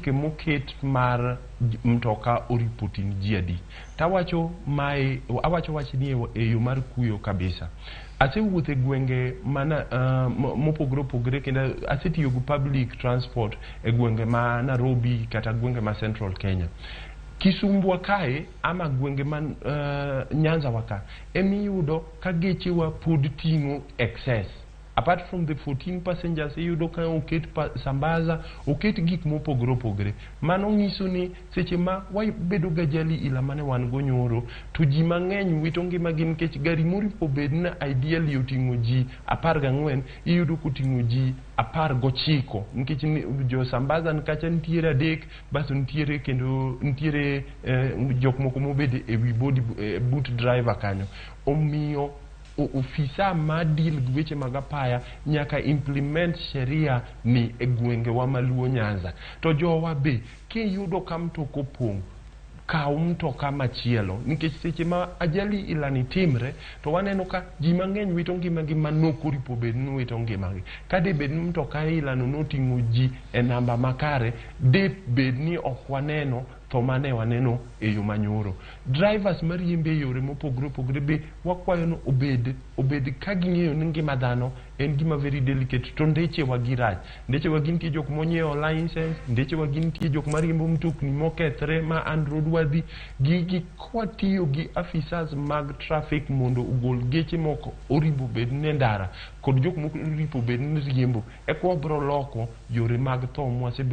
chike moket mar mtoka oripo ting' ji adi. Tawacho mae, awacho wachni e yo mar kuyo kabisa. Asewuotho e gwenge mana mopogore opogore kendo asetiyo gi public transport e gwenge ma Nairobi kata gwenge ma Central Kenya. Kisumbwa kae ama gwenge man Nyanza wa ka emiyudo ka gechewa pod ting'o excess. Apart from the 14 passengers, iyudo ka oket sambaza, oket gik mopogore opogore. Mano nyiso ni seche ma wabedo gi ajali ila mane wan go nyoro, to ji mang'eny wito ngimagi nikech gari moripo bed ni ideally oting'o ji 14, iyudo koting'o ji 19 nikech jo sambaza kacha nitiere adek, basto nitiere kendo nitiere jok moko mobedo e wi body but driver kanyo. Omiyo ofisa ma deal gi weche mag apaya nyaka implement sheria ni e gwengewa maluo Nyanza. To jowa be kiyudo ka mtoka opong', kaw mtoka machielo nikech seche ma ajali ilani timre to waneno ka ji mang'eny wito ngimagi ma nok oripo bed ni wito ngimagi. Ka de bed ni mtoka ilano noting'o ji e namba makare, de bed ni ok waneno tho mane waneno e yo manyoro. Drivers mariembo e yore mopogore opogore be wakwayo ni obed ka ging'eyo ni ngima dhano en gima very delicate, to ndechewa gi rach. Ndechewa gi nitie jok monyiewo license, ndechewa gi nitie jok mariembo mtokni mokethre ma unroadworthy. Gigi kwatiyo gi officers mag traffic mondo ogol geche moko oripo bed ni e ndara kod jok moko oripo bed ni riembo, eka wabro loko yore mag tho mwasebedo.